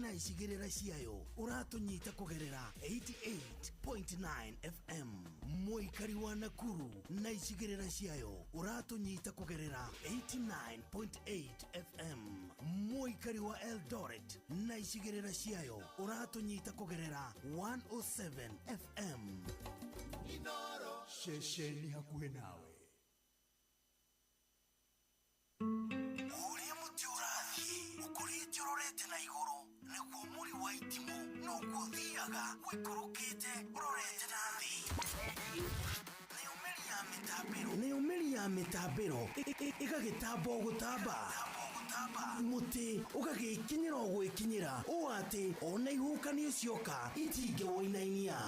Na icigĩrĩra ciayo ũratũnyita kũgerera 88.9 FM. Mũikari wa Nakuru na icigĩrĩra ciayo ũratũnyita kũgerera 89.8 FM. Mũikari wa Eldoret na icigĩrĩra ciayo ũratũnyita kũgerera 107 FM. Inoro ceceni hakuhĩ nawe. Ũrĩa mũtĩ ũrathiĩ ũkũrĩte ũrorete na igũrũ nĩguo mũri wa itimũ noguo ũthiaga ũikũrũkĩte ũrorete na thĩ. Nayo mĩri ya mĩtambĩro ĩgagĩtamba o gũtamba, mũtĩ ũgagĩkinyĩra o gwĩkinyĩra ũũ atĩ ona ihuhũkanio cioka itingĩwũinainia.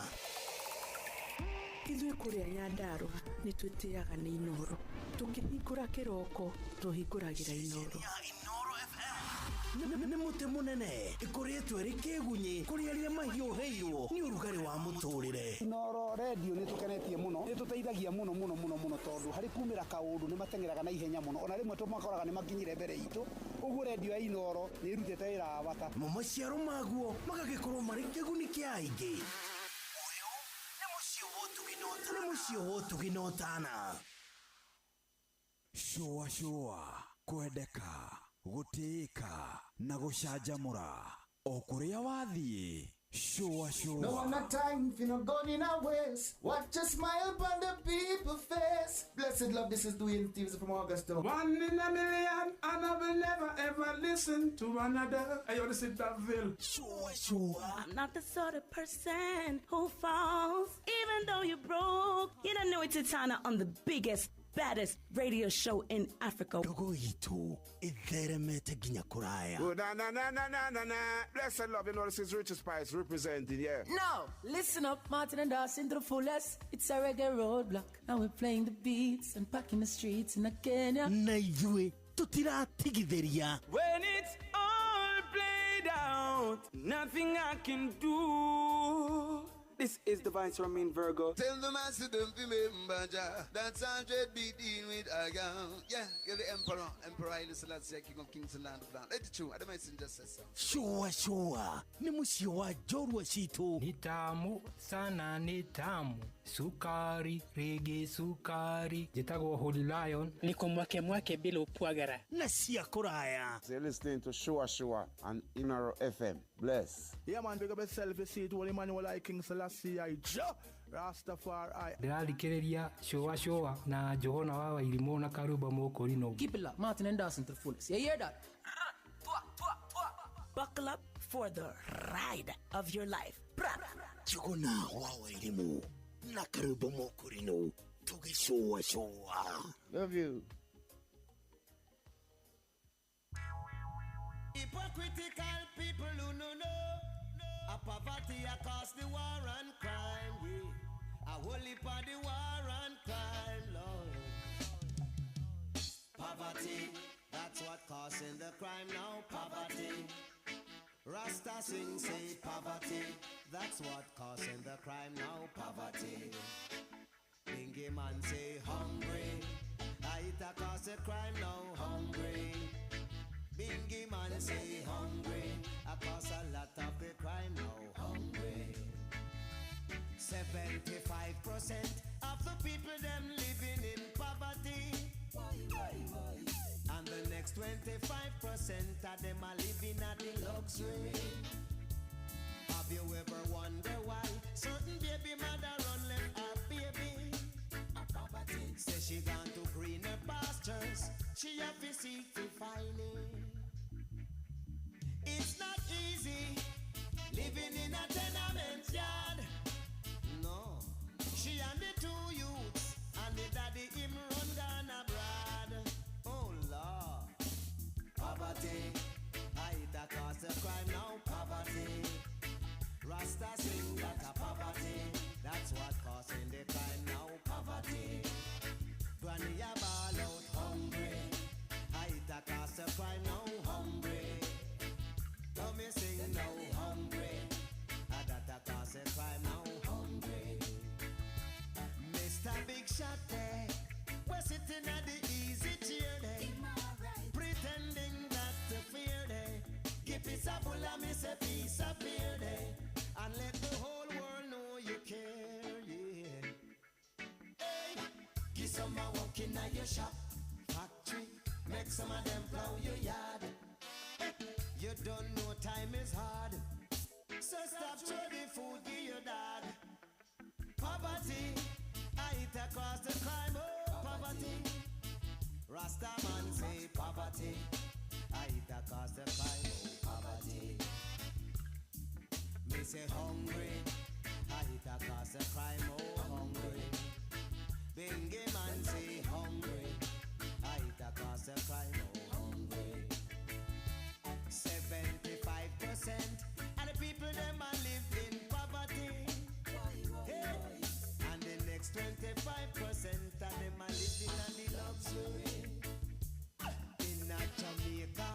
Ithuĩ kũrĩa Nyandarũa nĩ twĩtĩaga nĩ Inoro. Tũkĩhingũra kĩroko tũhingũragĩra Inoro. Inoro FM nĩ mũtĩ mũnene ĩkũrĩtwo ĩrĩ kĩgunyĩ kũrĩ arĩa mahiũhĩirwo nĩ ũrugarĩ wa mũtũrĩre. Inoro radio nĩ tũkenetie mũno, nĩ tũteithagia mũno mũno mũno mũno tondũ harĩ kumĩra kaũndũ nĩ mateng'eraga na ihenya mũno, ona rĩmwe tũmakoraga nĩ makinyire mbere itũ. Ũguo radio ya Inoro nĩ ĩrutĩte wĩra wa bata. Mo maciaro maguo magagĩkorwo marĩ kĩguni kĩa aingĩ. Nĩ mũciĩ wa ũtugi na ũtana. Shũa shũa, kwendeka, gũtĩĩka na gũcanjamũra o kũrĩa wathiĩ. Shũa shũa. No one a time for no gun in a waist. Watch a smile upon the people face. Blessed love, this is Dwayne Stevens from Augusta. One in a million, and I will never ever listen to another. I want to sit that bill. Shua shua. I'm not the sort of person who falls, even though you're broke. You don't know it's Titana on the biggest, baddest radio show in Africa. Ndogo itu itheremete nginya kuraya. Oh, na na na na na na na. Blessed love, you know this is Richard Spice representing, yeah. Now, listen up, Martin and Dawson to the fullest. It's a reggae roadblock, and we're playing the beats and packing the streets in Kenya. Na ithuĩ tutiratigithĩria. When it's all played out, nothing I can do. This is the Vice Romain Virgo. Tell the master don't remember Jah. That's 100 beat in with I am. Yeah, you're the emperor. Emperor Haile Selassie, King of Kings and Land of Land. Let it true. I don't mind just say so. Shua shua. Ni mũciĩ wa njorua citũ. Ni tamu sana, ni tamu. Sukari, rege sukari. Njĩtagwo Holy Lion. Niko mwake mwake bila upwagara. Na cia kũraya. So you're listening to Shua Shua on Inoro FM. Bless. Yeah man, big up yourself, you see it, Holy Emmanuel I King Selassie I Jah Rastafari. Ndĩrathikĩrĩria Shua Shua na Johana wa Wairimũ na Karuba Mũkũrinũ. Keep it locked, Martin and Dawson to the fullest. You hear that? Buckle up for the ride of your life. Johana wa Wairimũ na Karuba Mũkũrinũ tũgĩcũa shua. Love you. Hypocritical people who no know a poverty a cause the war and crime, yeah. A whole heap of the war and crime, Lord. Poverty, that's what causing the crime now. Poverty, Rasta sing say poverty, that's what causing the crime now. Poverty, Bingy man say hungry, I it a cause the crime now. Hungry. Bingy man say hungry, I cause a lot of the crime now. Hungry. 75% of the people them living in poverty. And the next 25% of them are living at the luxury. Have you ever wondered why certain baby mother run left her baby? Say she gone to greener pastures, she have to seek to find it. It's not easy living in a tenement yard. No, she and the two youths and the daddy him run gone abroad. Oh Lord, poverty, I it a cause of crime now. Poverty, Rasta sing that a poverty. That's what causing the crime now. Poverty, granny a ball out hungry. I it a cause of crime now. Hungry. Come me sing now, hungry. I that a cause a crime now, hungry. Mr. Big Shot there, we're sitting at the easy chair there, pretending not to fear there. Give us a bull and me say Some a work in a your shop, factory. Make some of them plow your yard. You don't know time is hard. So stop throw the food give your dog. Poverty, I hit across the crime. Oh, poverty. Rasta man say poverty. I hit across the crime. Oh, poverty. Me say hungry. I hit across the crime. Oh, hungry. Bingy man say hungry. I hit across the crime. Oh, hungry. 75% of the people them a live in poverty. Hey. And the next 25% of them a living in the luxury. In a Jamaica,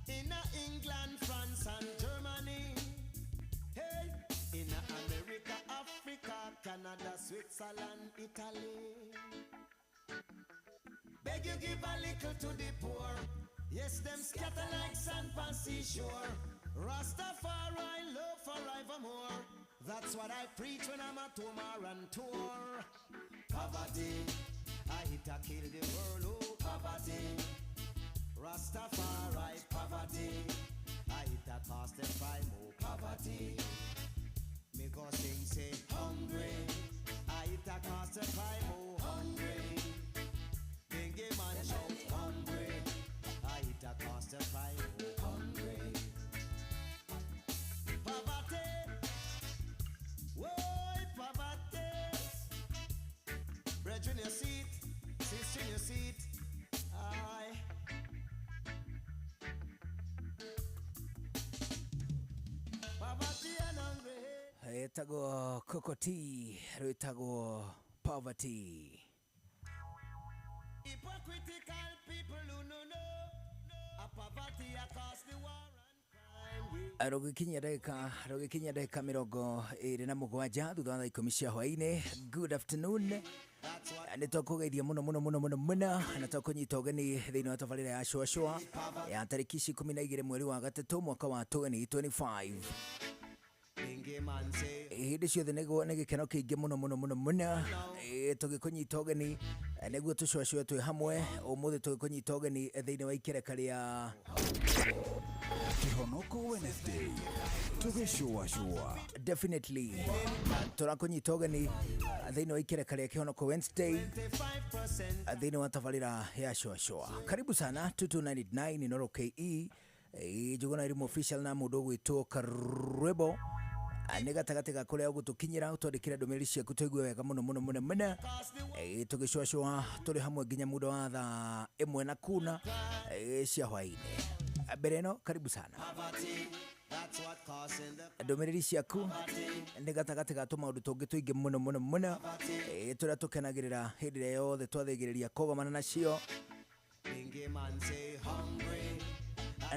in a England, France and Germany. Hey, in a America, Africa, Canada, Switzerland, Italy. Beg you give a little to the poor. Yes, them scatter like sand on seashore. Rastafari love forevermore. That's what I preach when I'm at home or on tour. Poverty, I hit a kill the world, oh poverty. Rastafari poverty, I hit a cause the crime, oh poverty. Me go sing say hungry, I hit a cause the crime, oh hungry. Bingy man shout hungry, I hit a cause the crime, oh hungry. Poverty, whoa, poverty. Brethren your seat, sister in your seat, aye. Poverty and hungry. Etagwo Coco T, rwĩtagwo Poverty. Hypocritical people who no know a poverty across the war and crime. Rũgĩkinyia ndagĩka 27 thutha wa thaa 10 cia hwaĩ-inĩ. Good afternoon. Nĩ twakũgeithia mũno mũno mũno mũno mũno na twakũnyita ũgeni thĩinĩ wa tabarĩra ya Shwashwa ya tarĩki ici 12 mweri wa gatatũ mwaka wa 2025. Bingy man say Hĩndĩ ciothe nĩguo nĩ gĩkeno kĩingĩ mũno mũno mũno mũno tũgĩkũnyita ũgeni nĩguo tũcwacwe twĩ hamwe ũmũthĩ tũgĩkũnyita ũgeni thĩinĩ wa ikereka rĩa Kihonoko Wednesday tugĩcũacũa. Definitely tũrakũnyita ũgeni thĩinĩ wa ikereka rĩa Kihonoko Wednesday 25% thĩinĩ wa tabarĩra ya Shwashwa. Karibu sana 2299 Inooro KE Njuguna Elimu official na mũndũ ũgwĩtwo Karwĩmbo nĩ gatagatĩ ga kũrĩa ũgũtũkinyĩra ũtwandĩkĩre ndũmĩrĩri ciaku tũigue wega mũno mũno mũno mũno tũgĩcũacũa tũrĩ hamwe nginya muda wa thaa 1 na kuna cia hwaĩ-inĩ. Mbere ĩno karibu sana poverty. That's what causing the ndũmĩrĩri ciaku nĩ gatagatĩ ga tũmaũndũ tũngĩ tũingĩ mũno mũno mũno tũrĩa tũkenagĩrĩra hĩndĩ ĩrĩa yothe twathĩgĩrĩria kũgomana nacio. Bingy man say hungry.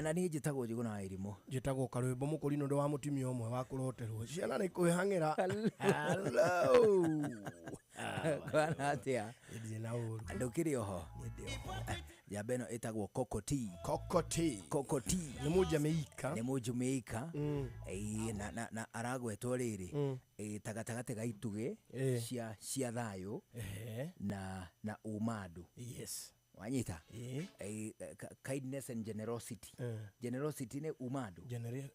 Na niĩ njĩtagwo Njuguna wa Irimũ. Njĩtagwo Karwĩmbo Mũkũrinũ ndĩ wa mũtumia ũmwe wa kũroterwo ciana nĩ kwĩhang'ĩra. Kwana atĩa? Ndirĩ na ũru. Ndũkĩrĩ oho? Njamba ĩno ĩtagwo Coco T. Coco T. Coco T. Nĩ Mũjamaica. Nĩ Mũjamaica. Na aragwetwo rĩrĩ ta gatagatĩ ga itugĩ cia thayũ na ũmandũ. Yes. Wanyita? Kindness and generosity. Generosity nĩ ũmandũ.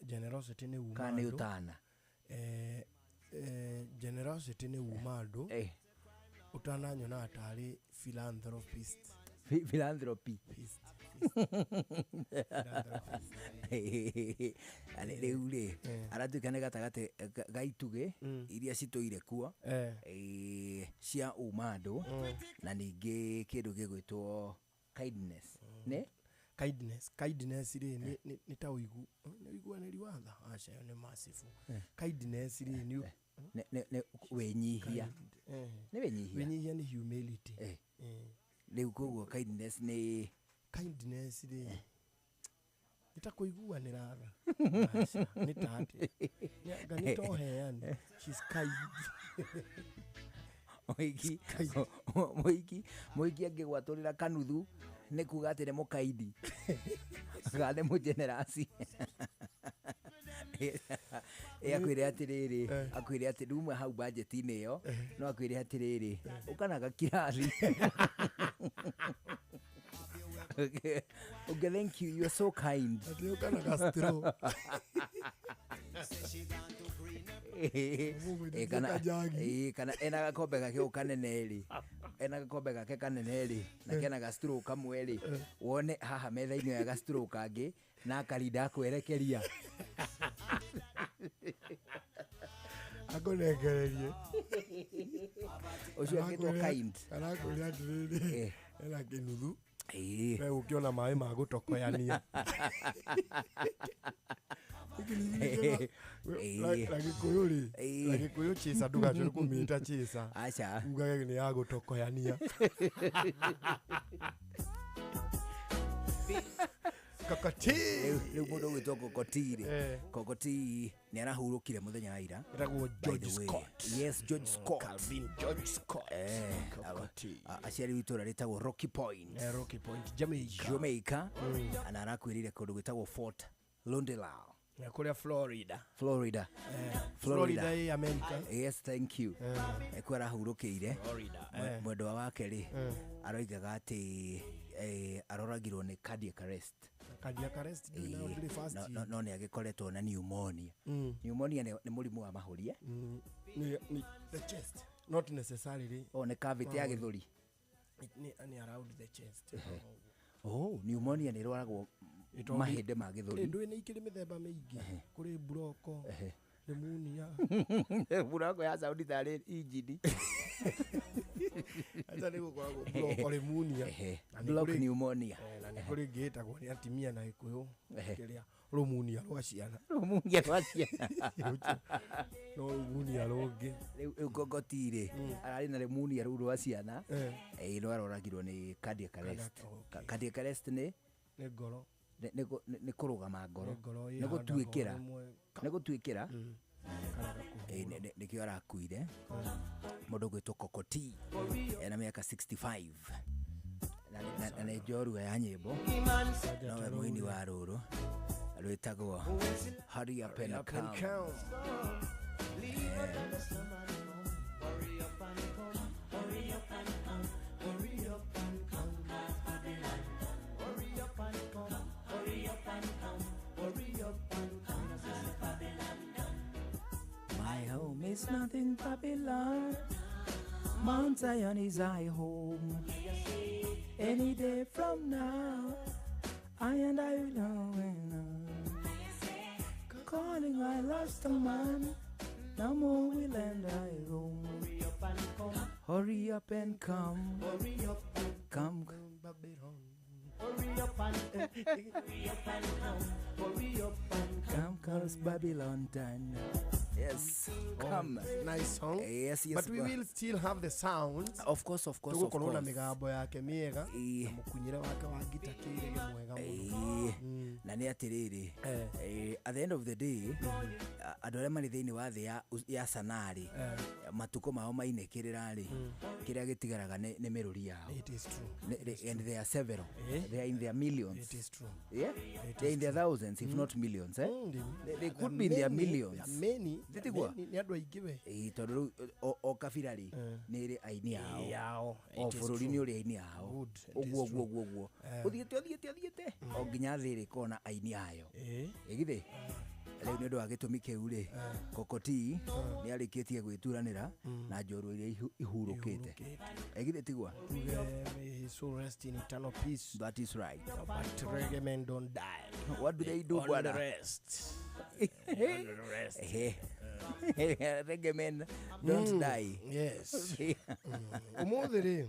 Generosity nĩ ũmandũ. Kana nĩ ũtana? Generosity nĩ ũmandũ. Ũtananyona tarĩ philanthropist. Philanthropy. Rĩu rĩ aratuĩka nĩ gatagatĩ ga itugĩ iria citũire kuo cia ũmandũ na ningĩ kĩndũ gĩgwĩtwo kindness. Nĩ? Kindness. Kindness rĩ nĩ ta ũiguanĩri wa tha. Aca ĩyo nĩ merciful. Kindness rĩ nĩ wĩnyihia. Nĩ wĩnyihia. Wĩnyihia nĩ humility. Rĩu koguo kindness nĩ kindness rĩ nĩ ta kũiguanĩra tha. Nĩ ta atĩa? Anga nĩ ta ũheani. She's kind. Mũingĩ angĩgwatũrĩra kanuthu nĩ kuga atĩ nĩ mũkaindi kana nĩ mũgenerasi. Akwĩre atĩrĩrĩ, akwĩre atĩ nduma hau budget-inĩ ĩyo, no akwĩre atĩrĩrĩ, ũkanaga kirathi. Okay. Okay, thank you. You are so kind. Kana ena gakombe gake å kanene rĩ, ena gakombe gake kanene rĩ, na kena gastraw kamwe rĩ, wone haha metha-inĩ ya gastraw kangĩ na akarinda akwerekeria. Akũnengererie. Ũcio akĩtwo kind. Arakwĩra atĩrĩrĩ, ena kĩnuthu. We ũkĩona maĩ ma gũtokoyania. Na Gĩkũyũ rĩ, na Gĩkũyũ chisa ndũgacoke kũmĩta chisa. Aca. Ugage nĩ ya gũtokoyania. Kokoti. Rĩu mũndũ ũgwĩtwo Kokoti rĩ, Kokoti nĩ arahurũkire mũthenya wa ira. Etagwo George Scott. Yes, George Scott. Calvin George Scott. Kokoti. Aciari itũra rĩtagwo Rocky Point. Rocky Point, Jamaica. Jamaica. Na arakuĩrĩire kũndũ gwĩtagwo Fort Lauderdale. Kũrĩa Florida. Florida. Florida ĩ America. Yes, thank you. Kuo arahurũkĩire. Mwendwa wake rĩ, aroigaga atĩ aroragirwo nĩ cardiac arrest. Cardiac arrest ndĩrĩ fast. No nĩ agĩkoretwo na pneumonia. Pneumonia nĩ mũrimũ wa mahũri. Ni the chest. Not necessarily. Oh, nĩ cavity ya gĩthũri. Ni around the chest. Oh, pneumonia nĩ ĩrwaragwo mahĩndĩ ma gĩthũri. Ndũĩ nĩ ikĩrĩ mĩthemba mĩingĩ. Kũrĩ buroko, pneumonia. Buroko ya saundi tarĩ injini. Acha nĩ gũkoragwo buroko pneumonia. Block pneumonia. Na nĩ kũrĩ ĩngĩ ĩtagwo nĩ atimia na Gĩkũyũ kĩrĩa rũmunia rwa ciana. Rũmunia rwa ciana. No rũmunia rũngĩ. Rĩu Kokoti rĩ, ararĩ na rũmunia rũu rwa ciana. No aroragirwo nĩ cardiac arrest. Cardiac arrest nĩ ngoro. Nĩ kũrũgama ngoro. Nĩ gũtuĩkĩra. Nĩ gũtuĩkĩra. Nĩkĩo arakuire. Mũndũ ũgwĩtwo Kokoti ena mĩaka 65. Na nĩ njorua ya nyĩmbo. Nowe mũini wa rũrũ rwĩtagwo Hurry Up and Come. My home is not in Babylon. Mount Zion is my home. Any day from now, I and I will know. Calling I lost a man, no more will and I roam. Hurry up and come. Hurry up and come. Hurry up and come. Hurry up and come, 'cause Babylon done. Yes, come. Nice song. Yes, yes. But we will still have the sounds. Of course, of course, of course. Tũgũkorwo na mĩgambo yake mĩega na mũkunyĩre wake wa ngita kĩrege mwega mũno. Na nĩ atĩrĩrĩ, at the end of the day, andũ arĩa marĩ thĩinĩ wa thĩ ya sanaa rĩ, matukũ mao mainĩkĩrĩra rĩ, kĩrĩa gĩtigaraga nĩ mĩrũri yao. It is true. And there are several. They are in their millions. It is true. Yeah? They are in their thousands, if not millions. Eh? They could be in their millions. Many. Thitigua? Nĩ andũ aingĩ we. Tondũ rĩu o kabira rĩ nĩ ĩrĩ aini ao. O bũrũri nĩ ũrĩ aini ao. Ũguo ũguo ũguo ũguo. Ũthiĩte ũthiĩte ũthiĩte o nginya thĩ ĩrĩ kona aini ayo. Ĩgithĩ? Rĩu nĩ ũndũ wa gĩtũmi kĩu rĩ, Kokoti nĩ arĩkĩtie gwĩturanĩra na njorua iria ihurũkĩte. Ĩgithĩ tigua? May his soul rest in eternal peace. That is right. But reggae men don't die. What do they do, Only bwana? rest. Only rest. Reggae men don't die. Yes. Ũmũthĩ rĩ,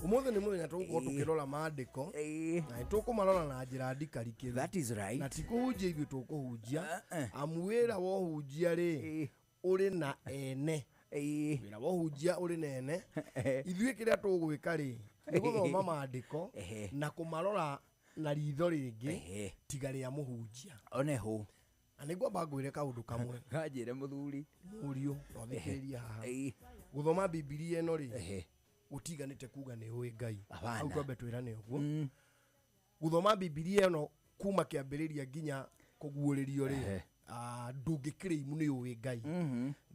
ũmũthĩ nĩ mũthenya tũgũkorwo tũkĩrora maandĩko na tũkũmarora na njĩra ndikarikĩru. That is right. Na ti kũhunjia ithuĩ tũkũhunjia, amu wĩra wa ũhunjia rĩ ũrĩ na ene. Wĩra wa ũhunjia ũrĩ na ene. Ithuĩ kĩrĩa tũgwĩka rĩ nĩ gũthoma maandĩko na kũmarora na ritho rĩngĩ tiga rĩa mũhunjia. One hũ. Na nĩngwamba ngwĩre kaũndũ kamwe. Kanjĩre mũthuri. Mũriũ, no thikĩrĩria haha. Gũthoma Bibilia ĩno rĩ, gũtiganĩte kuga nĩ ũĩ Ngai. Hau twambe twĩrane ũguo. Gũthoma Bibilia ĩno kuma kĩambĩrĩria nginya Kũguũrĩrio rĩ, ndũngĩkĩrĩimu nĩ ũĩ Ngai.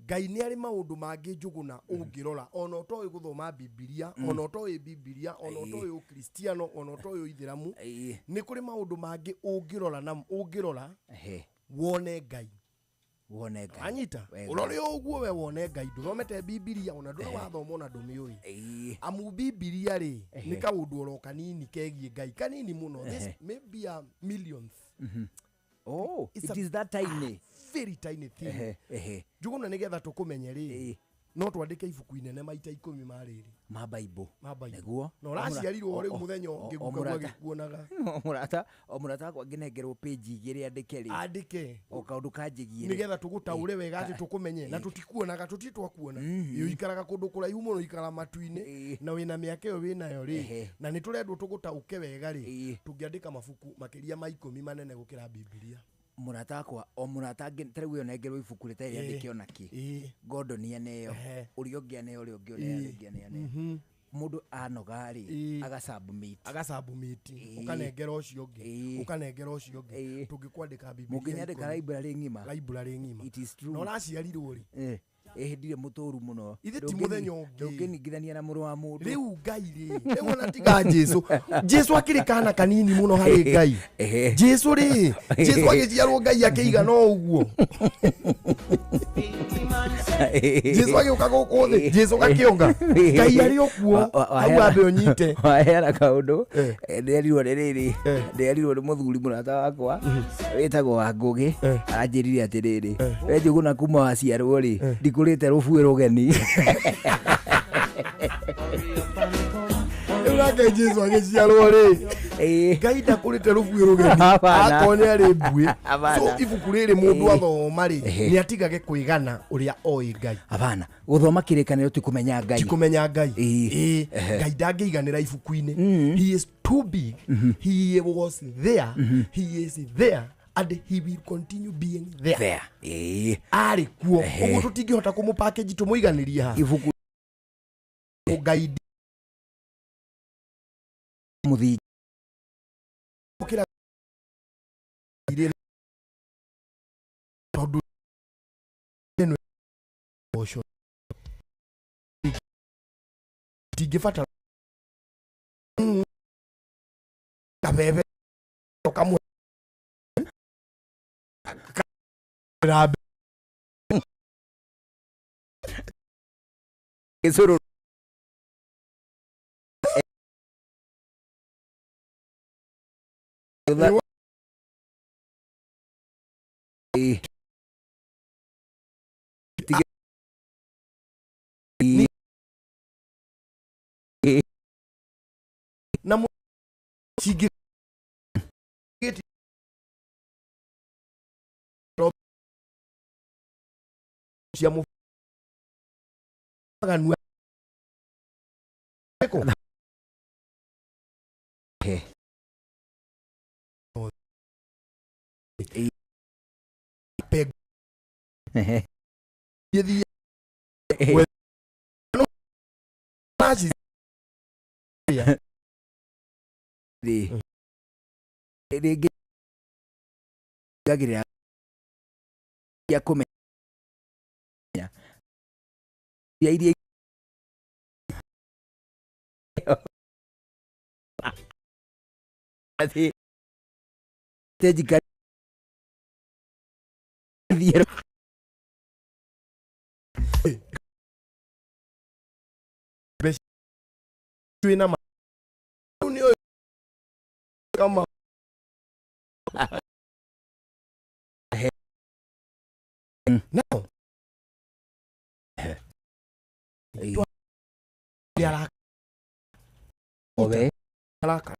Ngai nĩ arĩ maũndũ mangĩ Njũgũna ũngĩrora ona ũtoĩ gũthoma Bibilia, ona ũtoĩ Bibilia, ona ũtoĩ Ũkristiano, ona ũtoĩ Ũithĩramu, nĩ kũrĩ maũndũ mangĩ ũngĩrora na ũngĩrora wone Ngai. Wone Ngai. Anyita Wega. ũrore ũguo we wone Ngai, ndũthomete Bibilia, ona ndũrĩ wathoma, ona ndũmĩũĩ, amu Bibilia rĩ nĩ kaũndũ oro kanini kegiĩ Ngai, kanini mũno. This may be a millionth. Oh, It's it a is that tiny. Very tiny thing. Ehe, ehe. Njũgũna nĩgetha tũkũmenye rĩ, no twandĩke ibuku inene maita 10 ma rĩrĩ ma Bible. Ma Bible. Nĩguo. Na ũraciarirwo rĩu mũthenya ũngĩ guka agĩkuonaga. O mũrata wakwa ngĩnengerwo page 2 andĩke rĩ, andĩke o kaũndũ kanjĩgie rĩ. Nĩgetha tũgũtaũre wega atĩ tũkũmenye na tũtikuonaga, tũti twakuona. Ũikaraga kũndũ kũraihu mũno, ũikaraga matu-inĩ na wĩna mĩaka ĩyo wĩnayo rĩ, na nĩ tũrendwo tũgũtaũke wega rĩ, tũngĩandĩka mabuku makĩria ma 10 manene gũkĩra Bibilia. Mũrata wakwa, o mũrata ta rĩu ĩyo nengerwo ibuku rĩtarĩ rĩandĩke ona kĩ, Gordon aneo, ũrĩa ũngĩ aneo, ũrĩa ũngĩ aneo, ũrĩa ũngĩ aneo. Mũndũ anoga rĩ, agasubmit. Agasubmit, ũkanengera ũcio ũngĩ, ũkanengera ũcio ũngĩ, tũngĩkwandĩka Bibilia Mũngĩnyandĩka 10. Library ng'ima. Library ng'ima. It is true. Na ũraciarirwo rĩ? Ndirĩ mũtũru mũno. Ithe ti mũthenya ũngĩ. Ndũngĩningithania na mũrũ wa mũndũ. Rĩu Ngai rĩ, rĩu ona tiga Jesu, Jesu akĩrĩ kana kanini mũno harĩ Ngai. Jesu rĩ, Jesu agĩciarwo Ngai akĩigana o ũguo. Jesu agĩũka gũkũ thĩ, Jesu gakĩonga, Ngai arĩ o kuo hau, ambe ũnyite. Waheana kaũndũ, ndĩrerirwo nĩ rĩrĩ, ndĩrerirwo nĩ mũthuri mũrata wakwa wĩtagwo Wangũgĩ, aranjĩrire atĩrĩrĩ, we Njũgũna, kuma waciarwo rĩ, ndikũrĩte rũbuĩ rũgeni. Rĩu nake Jesu agĩciarwo rĩ, Ngai ndakũrĩte rũbuĩ rũgeni. Hapana. Akorwo nĩ arĩ mbuĩ. Hapana. So ibuku rĩrĩ mũndũ athoma rĩ, nĩ atigage kwĩgana ũrĩa oĩ Ngai. Hapana, gũthoma kĩrĩkanĩro ti kũmenya Ngai. Ti kũmenya Ngai. Ĩĩ, Ngai ndangĩiganĩra ibuku-inĩ. He is too big. He was there, he is there, and he will continue being there. There. Arĩ kuo. Ũguo tũtingĩhota kũmũpackage tũmũiganĩrie haha. Ibuku Ngai mũthingi. Gũkĩra irĩ tondũ ĩno ũcio tingĩbatara kabebe kamwe rambe. Gĩcũrũ. Na cingĩ cia mũganua. Gĩthiĩ Rĩngĩ ngagĩrĩra ya kũmenya iria atĩ njikarithie. Twĩna ma rĩu nĩ ũyũ kama. Now nĩ Owe. Araka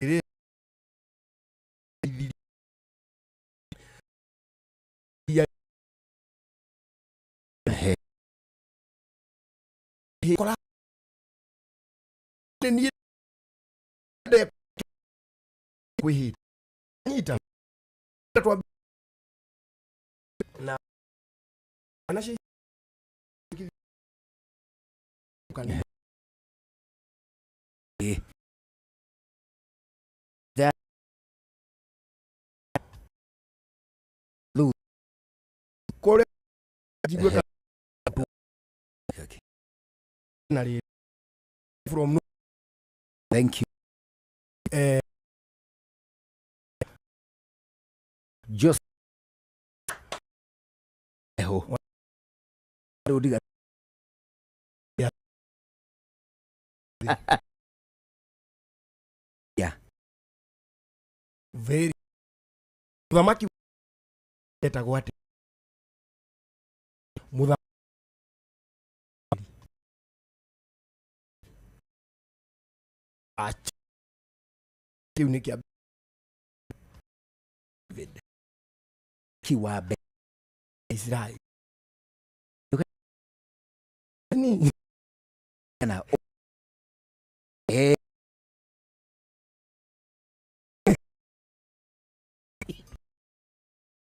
ĩrĩ kora nĩ niĩ kwĩhĩta nyita twa na ana cia kanitha. Kore njigue na rĩ from no. Thank you. Just eho rĩu ndiga. Yeah. Very muthamaki etagwo atĩ muthamaki kĩu nĩ kĩa David kiwabe Israel ni na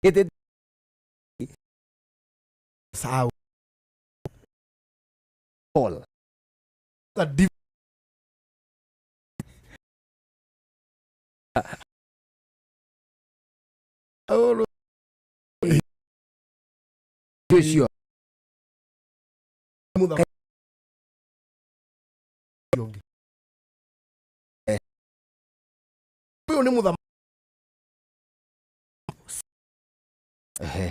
it sawa all the div oh ũcio muthamaki ũngĩ ũyũ nĩ muthamaki ehe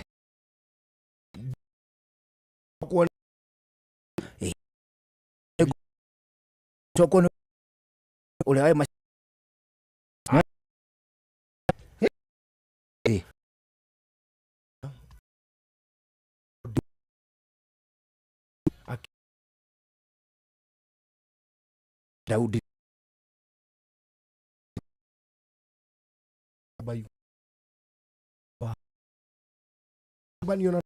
kuona toko ũrĩa warĩ Daudi bayu baniona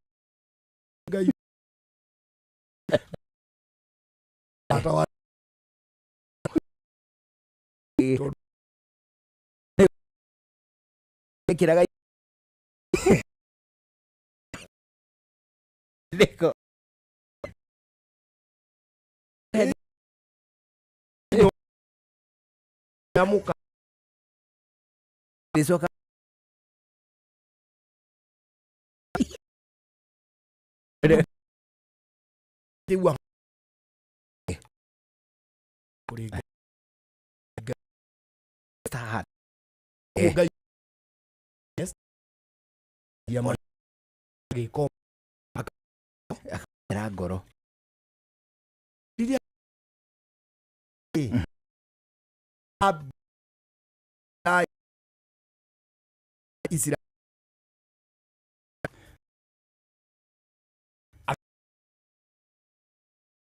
ngai ata wa ekĩraga nĩko nyamuka rĩcoka kĩu kũrĩ Start. Ngai yes ya gĩko ra ngoro rĩrĩa Isira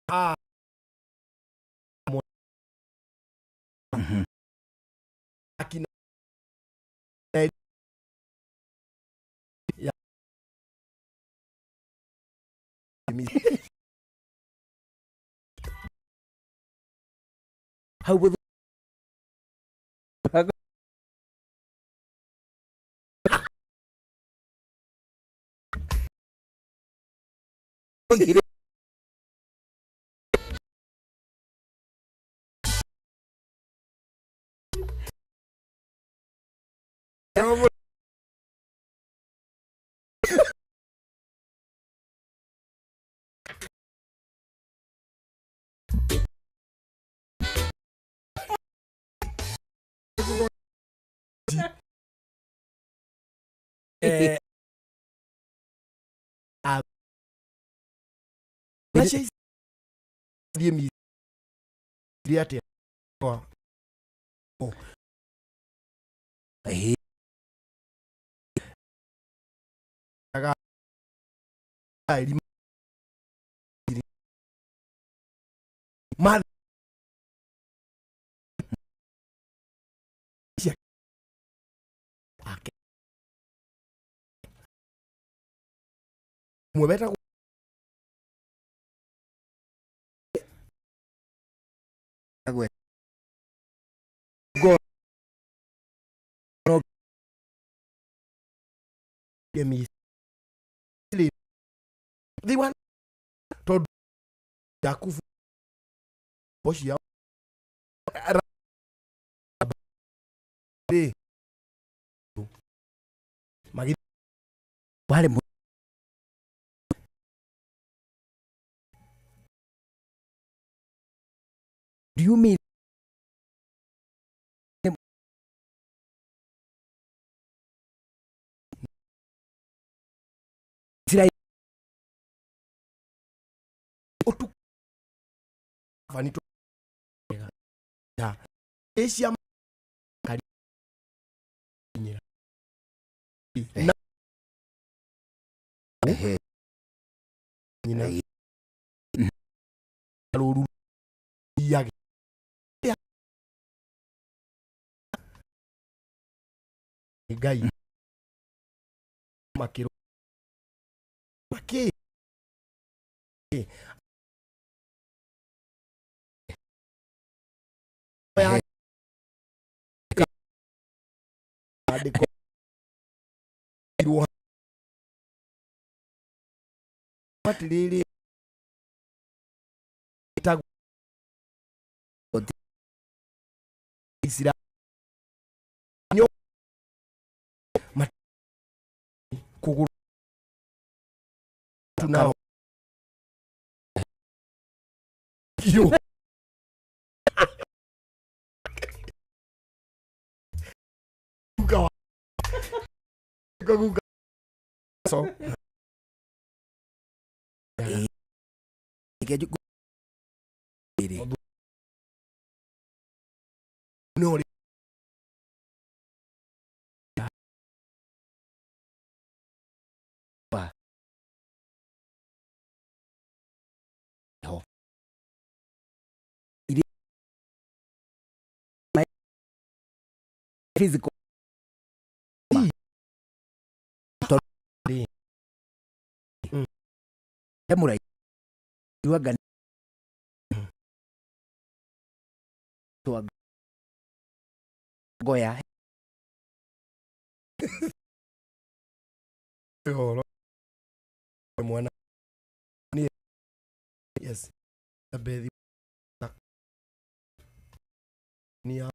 a akina ya hau Thiĩ Misiri atĩa ma ake mwe wetagwo Misiri thiwa tondu Jakubu bocia rĩ magi warĩ you mean Israel Otu vanito ya Asia kali nyira na nyina ruru ya Ngai makiro maki ya andiko irwo atiriri ĩtagwo Isira nyo kuguru tunao yo guka wa guka so no pa ho iri my physical Emura iwaga twa goya horo mwana ni yes bethi ni ya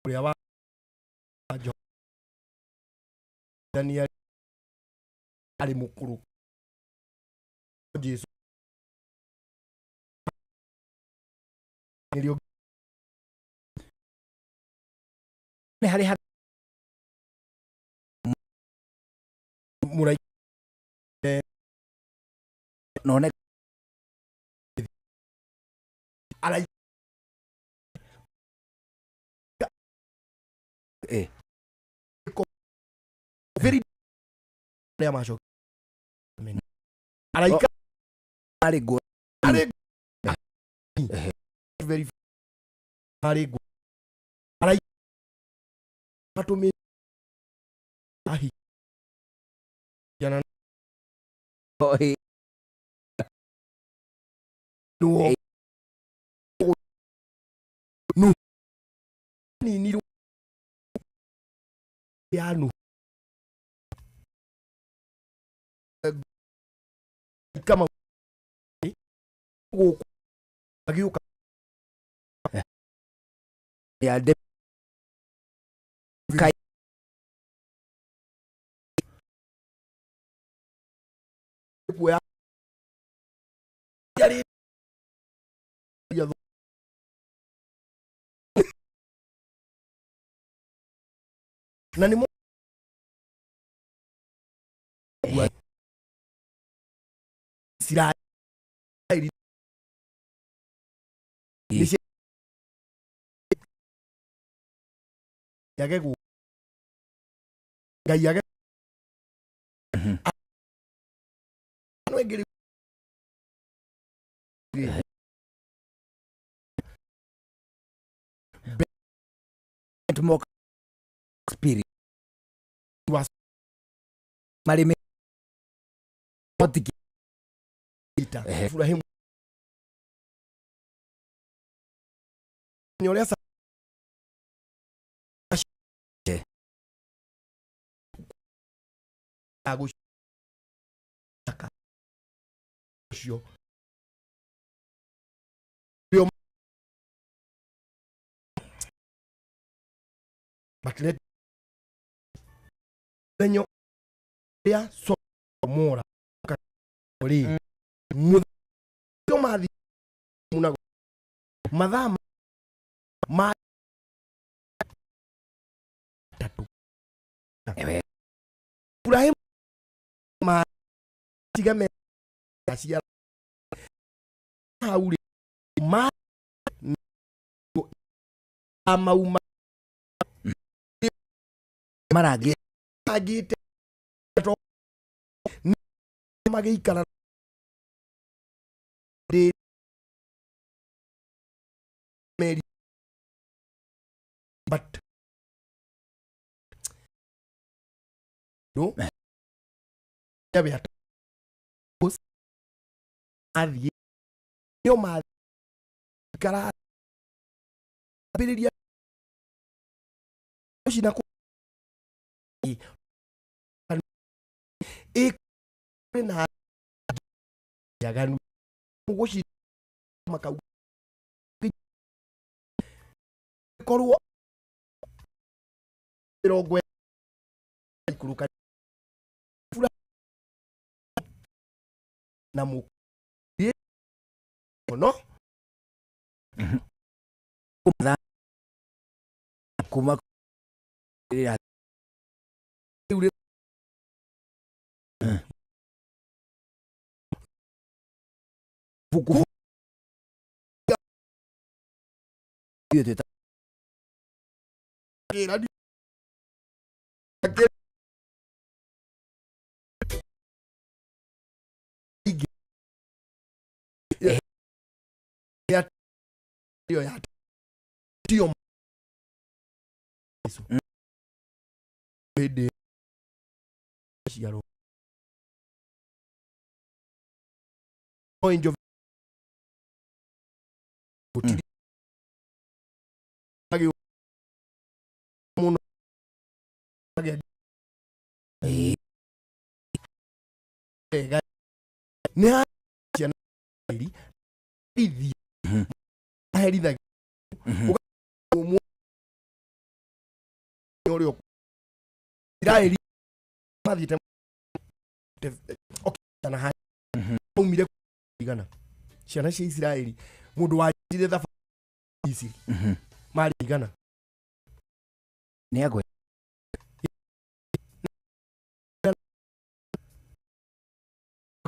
uria wa jo Daniel ari mukuru Jesu nilio nĩ harĩ murai none arai eh very ya maco araika arĩ nguo arĩ very arĩ nguo arai matũmĩ ahi jana oi nuo nu ninirwo ya nu kama gũkũ agĩũka ya de kai kuoya yarĩ ya na nĩ Isiraeli nĩ yage gu Ngai yage no ingĩ more spirit was marĩ motiki ita Ibrahimu nĩ ũrĩa agũcaka ũcio but let thenyo rĩa somora rĩ mũthenya mathi munago Mathaa ma tatu. Ibrahim ma tiga me aciara hau rĩ ma mauma. Marangĩ. Angĩte magĩikara ndĩ meri but no yabe athiĩ nĩo maikara ambĩrĩria ũcina ĩ na njaganu gũci makauga korwo mĩrongo ikũrũka na mũ mũno. Kuma rĩu buku ithuĩ twĩta ĩyo ya tio hĩndĩ ciarwo no injo gũtirĩ mũno wega nĩ ha ciana iri ithi aherithagia ũmwe ũrĩa Isiraeli mathiĩte okay, na aumire igana ciana cia Isiraeli mũndũ wanjire thabarĩ Misiri marĩ igana. Nĩ agwe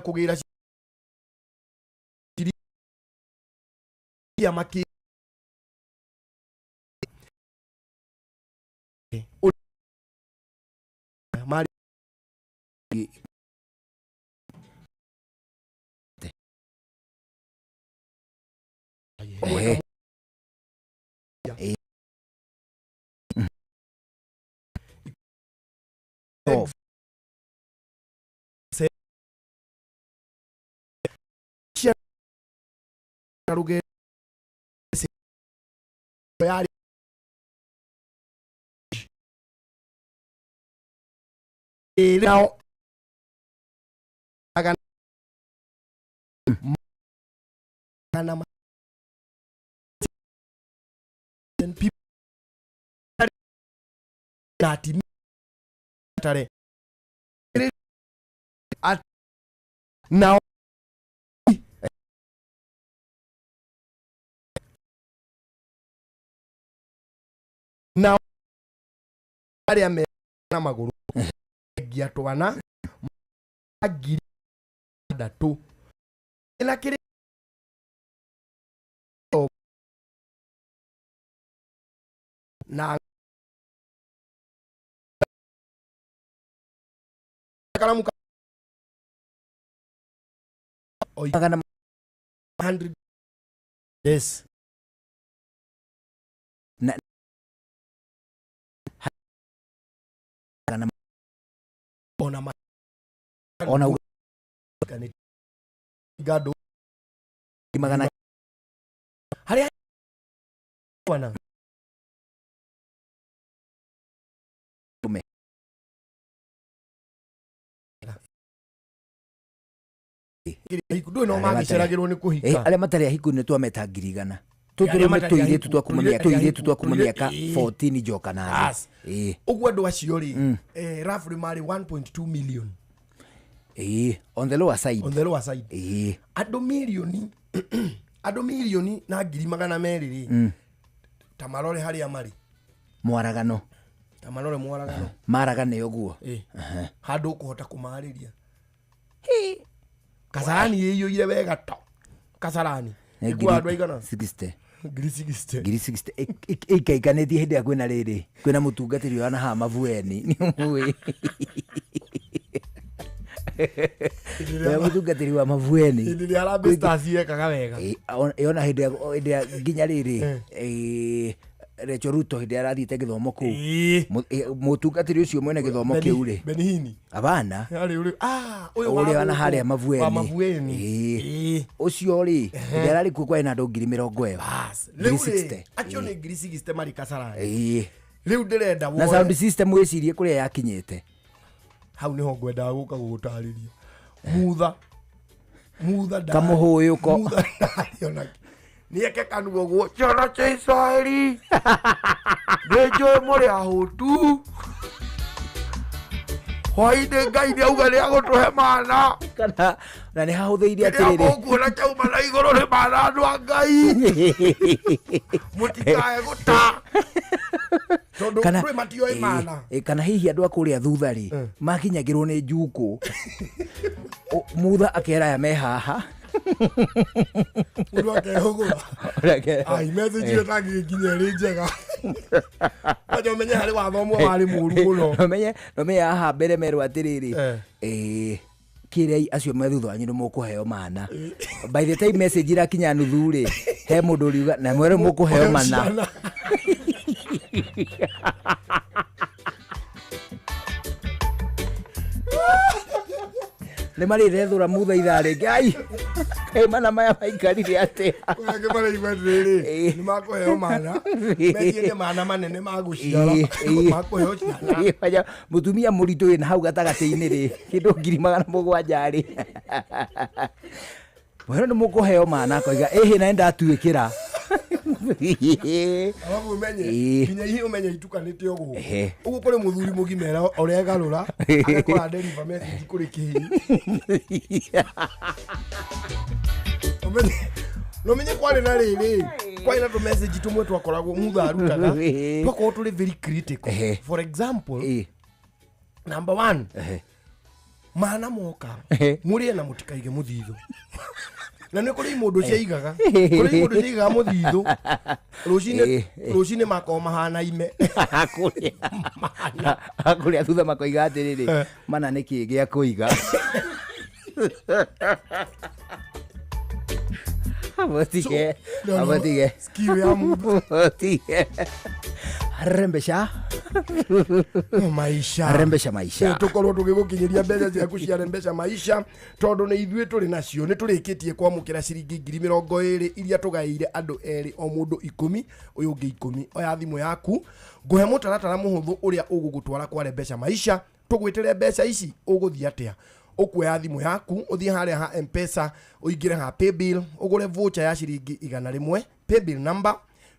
kũgĩra ciria makĩ marĩ Off. Rũgendo yarĩ ĩrĩ nao magana magana people na atimia tare nao nao arĩa me na magũrũ ngia twana 6,000 na kĩrĩ na karamu magana 100, yes. Na magana ona ma ona gado magana harĩa wana me ndũĩ no magĩceragĩrwo nĩ kũhika. Arĩa matarĩ ahiku nĩ twameta 100,000. Tũtũ Arĩa rĩu nĩ matarĩ tũirĩtu ahiku, twa kuma mĩaka tũirĩtu tũirĩtu twa kuma mĩaka 14 njoka na thĩ. As. Ũguo andũ acio rĩ roughly marĩ 1.2 million. On the lower side. On the lower side. Ĩĩ. Andũ mirioni Andũ 1,200,000 rĩ, ta marore harĩa marĩ mwaragano, ta marore mwaragano, maragane ũguo handũ ũkũhota kũmarĩria. Kasarani ĩiyũire wega to Kasarani ĩkuwa andũ aigana? 60. Ngiri 60. Ngiri 60 ĩikaikanĩtie hĩndĩ ĩrĩa kwĩna rĩrĩ, kwĩna mũtungatĩri ũyũ haha Mavueni, nĩ ũmũĩ ũrĩa mũtungatĩri wa Mavueni hĩndĩ ĩrĩa Harambee Stars yekaga wega. Ĩona hĩndĩ ĩrĩa nginya rĩrĩ Rachel Ruto hĩndĩ ĩrĩa arathiĩte gĩthomo kũu, mũtungatĩri ũcio mwene gĩthomo kĩu rĩ, Benihini abana ũrĩa wana harĩa Mavueni ũcio rĩ, hĩndĩ ararĩ kuo kwarĩ na andũ 40,000. Rĩu rĩ acio nĩ 60,000 marĩ Kasarani. Rĩu ndĩrenda na sound system wĩcirie kũrĩa yakinyĩte. Hau nĩho ngwendaga gũka gũgũtarĩria. Mutha kamũhũyũko, mutha ndarĩ onake nĩeke kanua ũguo, ciana cia Israeli nĩ njũĩ mũrĩ ahũtu, hwainĩ Ngai nĩauga nĩagũtũhe mana. Kana na nĩ hahũthĩire atĩrĩrĩ, kĩrĩa mũkuona kĩauma na igũrũ nĩ mana, andũ a Ngai mũtikae gũta tondũ kwĩ matioĩ mana. Kana hihi andũ a kũrĩa thutha rĩ makinyagĩrwo nĩ njukũ, mutha akera aya me haha, mũndũ akehũgũra. Ai, message ĩyo ndangĩgĩkinya ĩrĩ njega. Kwanja ũmenye harĩ watho ũmwe warĩ mũũru mũno. Nomenye haha mbere merwo atĩrĩrĩ, kĩrei acio me thutha wanyu nĩ mũkũheo mana. By the time message ĩrakinya nuthu rĩ, he mũndũ ũriuga na mwere mũkũheo mana. Nĩ marĩthethũra mutha ithaa rĩngĩ. Ai, kaĩ mana maya maikarire atĩa? Kũrĩa maraigua atĩrĩrĩ, nĩ makũheo mana, metie nĩ mana manene ma gũciara, makũheo ciana. Mũtumia mũritũ wĩna hau gatagatĩ-inĩ rĩ, kĩndũ 700,000 rĩ, mwĩrwo nĩ mũkũheo mana, akoiga ĩhĩ na nĩndatuĩkĩra. Alafu umenye nginya ihi umenye itukanĩte ũguo. Ũguo kũrĩ mũthuri mũgima ũregarũra agakora deliver message kũrĩ kĩhi. Nomenye kwarĩ na rĩrĩ, kwarĩ na tũ message tũmwe twakoragwo mutha arutaga twakoragwo tũrĩ very critical. For example, number 1, mana moka mũrĩe na mũtikaige mũthithũ. Na nĩ kũrĩ mũndũ ciaigaga, kũrĩ mũndũ ciaigaga mũthithũ, rũcinĩ makorwo mahana ime. Kũrĩa thutha makoiga atĩrĩrĩ, mana nĩ kĩĩ gĩa kũiga. Abatige, abatige. Abatige. Rembesha maisha, rembesha maisha. Tukorwo tugigukinyiria mbeca ciaku cia rembesha maisha tondu ni ithuĩ tũrĩ nacio. Nĩ tũrĩkĩtie kwamũkĩra ciringi 20,000 iria tũgaĩire andũ erĩ, o mũndũ 10, ũyũ ũngĩ 10. Oya thimũ yaku, ngũhe mũtaratara mũhũthũ ũrĩa ũgũgũtwara kwa rembesha maisha. Tũgwĩtĩre mbeca ici ũgũthiĩ atĩa? Ũkuoya thimũ yaku ũthiĩ harĩa ha M-Pesa, ũingĩre ha paybill, ũgũre voucher ya ciringi 100, paybill number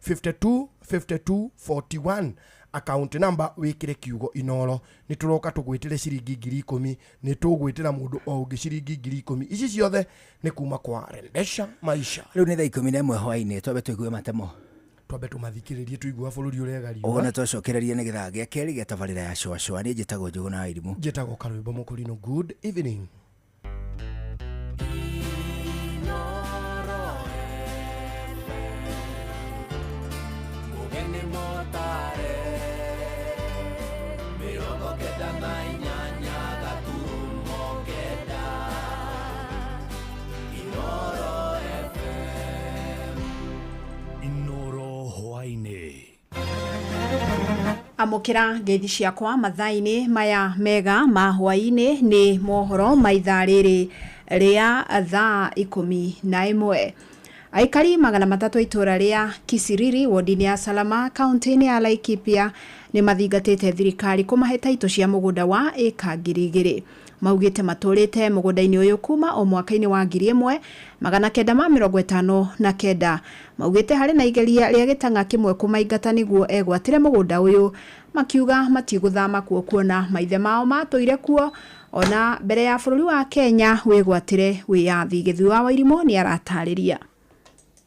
52 52 41, account number wikire kiugo Inoro. Nĩ tũroka tũgwĩtĩre ciringi 10,000, nĩ tũgwĩtĩra mũndũ o ũngĩ ciringi 10,000. Ici ciothe nĩ kuma kwa Rembesha Maisha. Rĩu nĩ thaa 11 hwaĩ-inĩ, twambe tũigue matemo, twambe tũmathikĩrĩrie tũigua bũrũri ũregariũa. Ũguo na twacokereria nĩ gĩthaa gĩa kerĩ gĩa tabarĩra ya Cũa Cũa. Niĩ njĩtagwo Njũgũna wa Irimũ. Njĩtagwo Karwĩmbo Mũkũrinũ. Good evening. Amũkĩra ngeithi ciakwa mathaa-inĩ maya mega ma hwaĩ-inĩ nĩ mohoro ma ithaa rĩrĩ rĩa thaa 11. Aikari 300 itũra rĩa Kisiriri wodi-inĩ ya Salama kaunti-inĩ ya Laikipia nĩ mathingatĩte thirikari kũmahe taitũ cia mũgũnda wa ĩka 2,000. Maugĩte matũrĩte mũgũnda-inĩ ũyũ kuma o mwaka-inĩ wa 1959. Maugĩte harĩ na igeria rĩa gĩtang'a kĩmwe kũmaingata nĩguo egwatĩre mũgũnda ũyũ, makiuga matigũthama kuo kuona maithe mao matũire kuo ona mbere ya bũrũri wa Kenya wĩgwatĩre wĩyathi. Gĩthui wa Wairimũ nĩ aratarĩria.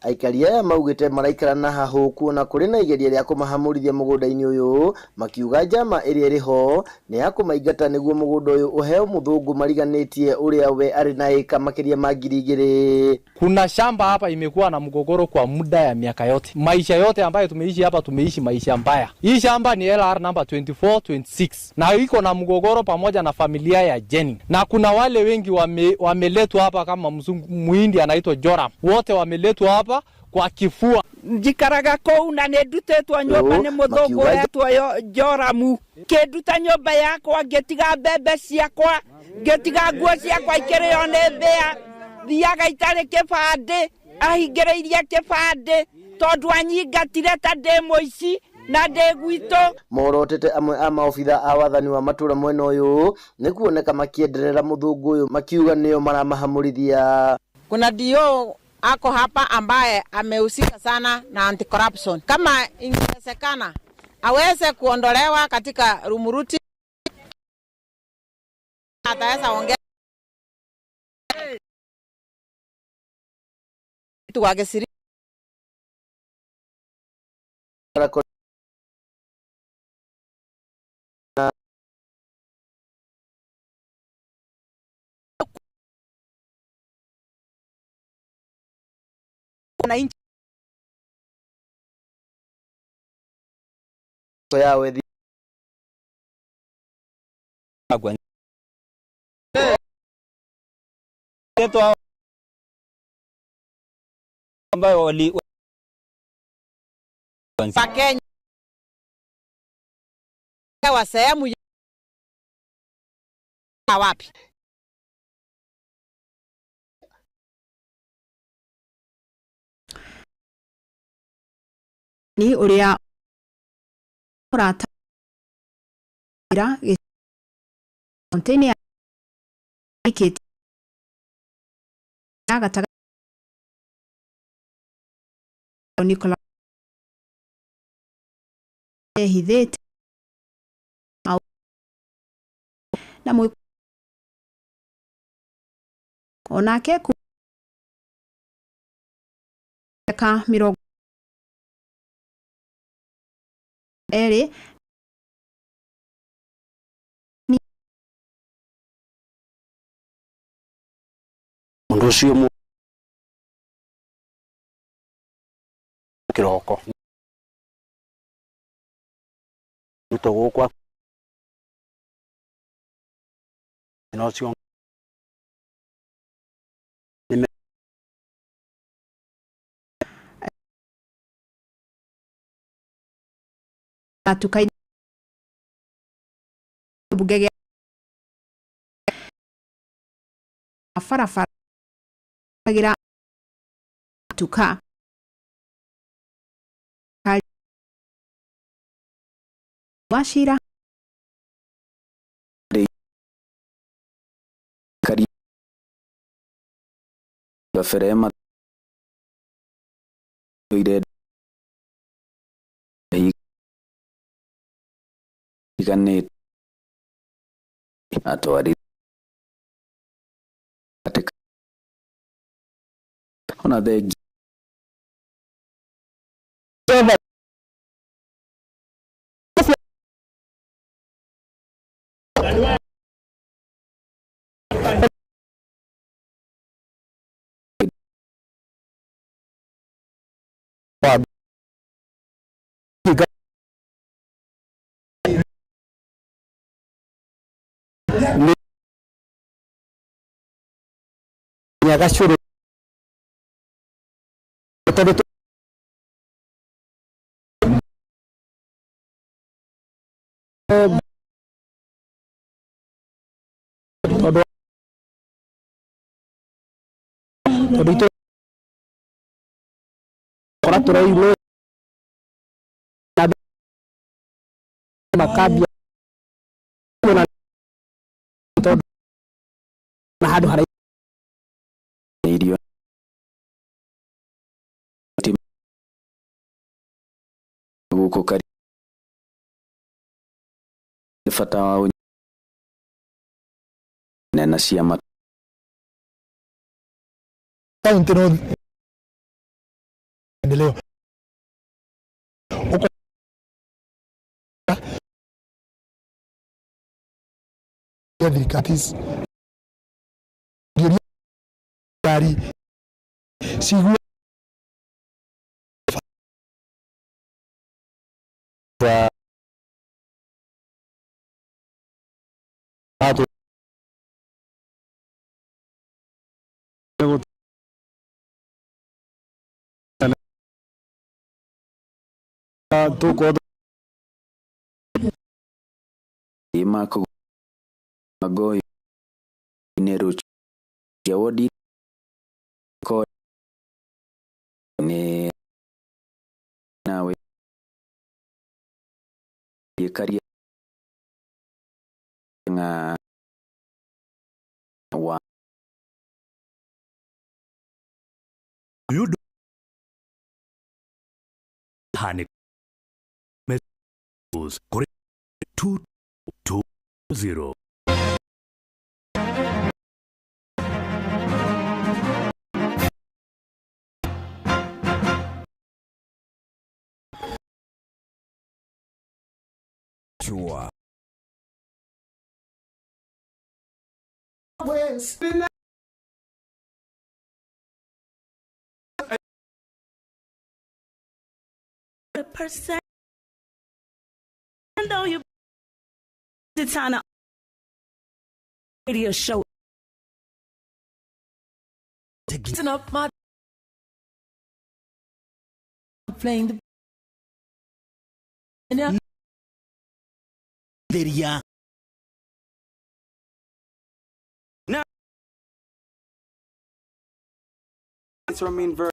Aikari aya maugĩte maraikara na hahũ kuona kũrĩ na igeria rĩa kũmahamũrithia mũgũnda-inĩ ũyũ, makiuga njama ĩrĩa ĩrĩ ho nĩ ya kũmaingata nĩguo mũgũnda ũyũ ũheo mũthũngũ mariganĩtie ũrĩa we arĩ na ĩka makĩria ma 2000. Kuna shamba hapa imekuwa na mgogoro kwa muda ya miaka yote. Maisha yote ambayo tumeishi hapa tumeishi maisha mbaya. Hii shamba ni LR number 2426 na iko na mgogoro pamoja na familia ya Jenny. Na kuna wale wengi wameletwa hapa kama mzungu muhindi anaitwa Joram. Wote wameletwa hapa kwa kifua. Njikaraga kũu na nĩ ndutĩtwo nyũmba nĩ mũthũngũ wetwo Joramu. Kĩnduta nyũmba yakwa ngĩtiga mbembe ciakwa, ngĩtiga nguo ciakwa ikĩrĩo nĩ mbĩa. Thiaga itarĩ kĩbandĩ, ahingĩrĩirie kĩbandĩ tondũ anyingatire ta ndĩ mũici na ndĩ gwitũ. Morotete amwe a maobitha a wathani wa matũra mwena ũyũ nĩ kuoneka makĩenderera mũthũngũ ũyũ makiuga nĩo maramahamũrithia. Kuna dio ako hapa ambaye amehusika sana na anti-corruption. Kama ingewezekana aweze kuondolewa katika Rumuruti, ataweza ongea wa Gesiri. Yawe ambayo wali Kenya wa sehemu ya wapi? Ni uria urata kaunti-inĩ ya gatagatĩ Nicholas ehithĩte na onake mĩaka 20 Ũndũ ũcio kĩroko rutwo gũkũ na ũcio atukaini mbunge gĩa barabara atuka wa cira Kabere matũire itiganĩte atwarithia ona thengia Nyagacũrũ tondũ tondũ itũra tũraimwo na makambia tondũ na handũ haraihu irio gũkũ bata wa nena cia kaunti no Maendeleo uko ya thirikari ngari cigue Imako magoyo ne ruch wodi ko ne nawe karia nga wa yudo hani mesos kore 2 2 0. Sure. The person though you Titana radio show. Listen up, my playing the Theria. Now, mean verb.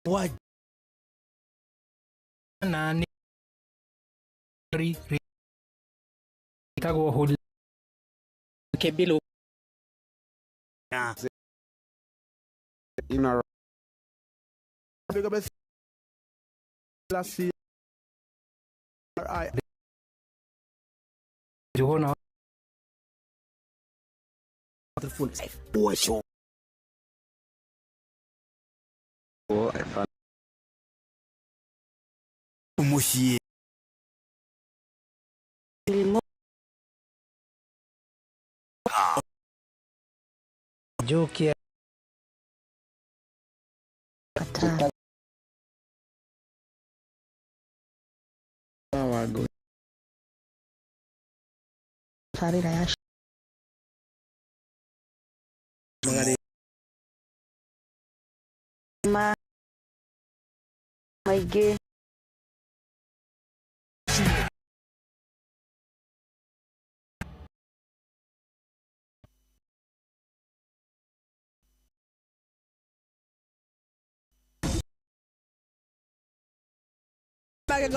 What? Na ni ri ri tagwo holi Kebilo Jona Umushi Jokia Maingĩ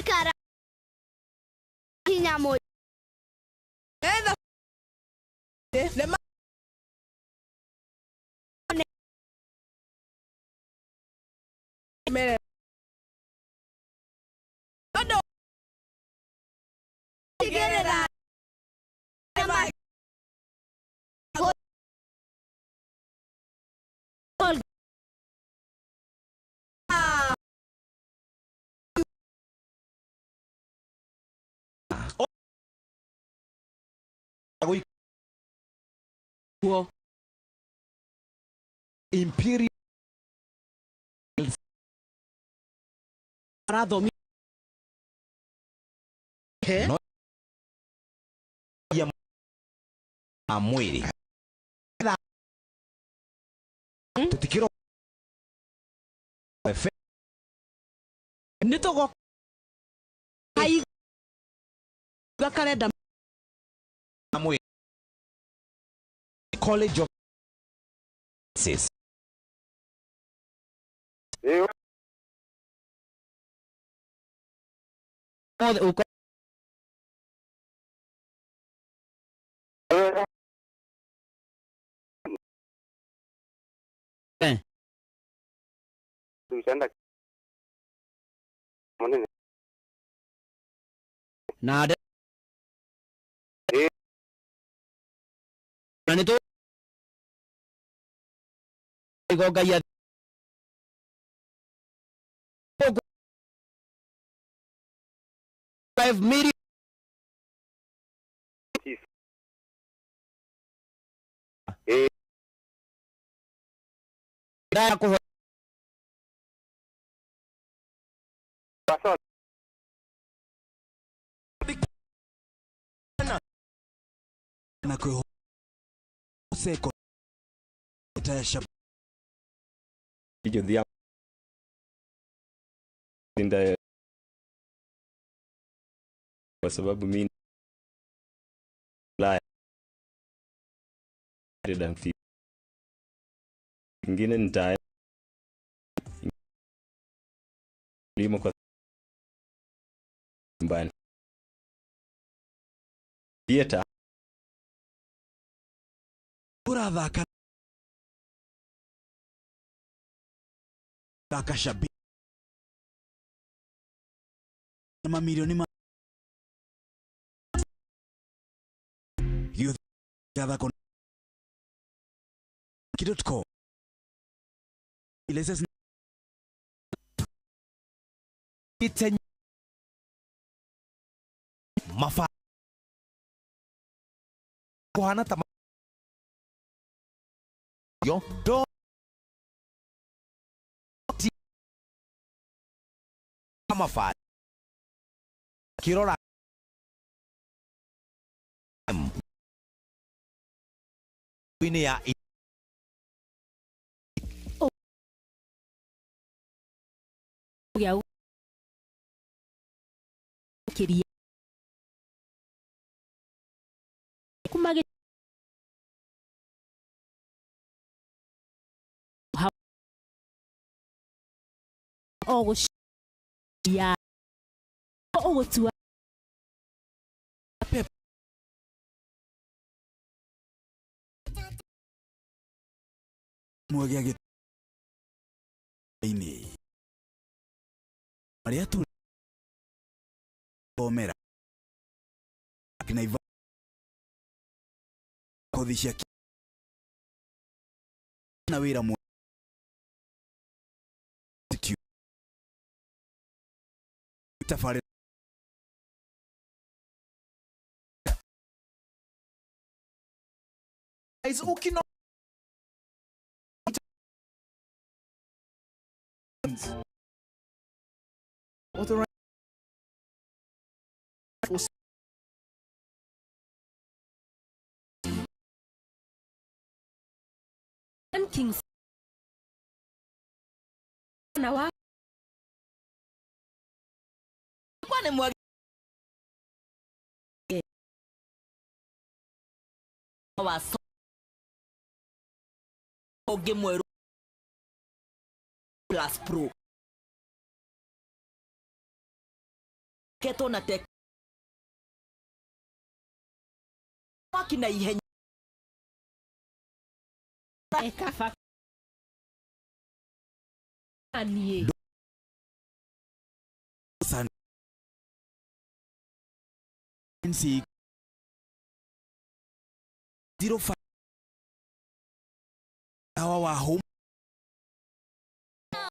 Kara hinya mo Imperial no ya mwiri tutikiro nitugo karenda mwiri College of Sciences. Na nĩ tũ Ngai 5 million ndaya kũho na kwĩhoseko ta Linda kwa sababu mimi ingine nita limo kwa nyumbani theater urathaka thaka shabiki na mamilioni ma gathako kidotco ileses ite mafa kuhana ta yo do ti mafa kirora m ini ya gĩa gũkĩria kuma o gũcia ũgũtua mwe gĩa gĩinĩ marĩa tũthomera kina kothi cia na wĩra mwe tabarĩra is ukino authorized for Kings na wa kwa nĩ mwagi wa ũngĩ mwerũ plus pro ketwo na tek mwaki na ihenya ekafa niĩ san nc 05 hawa wa home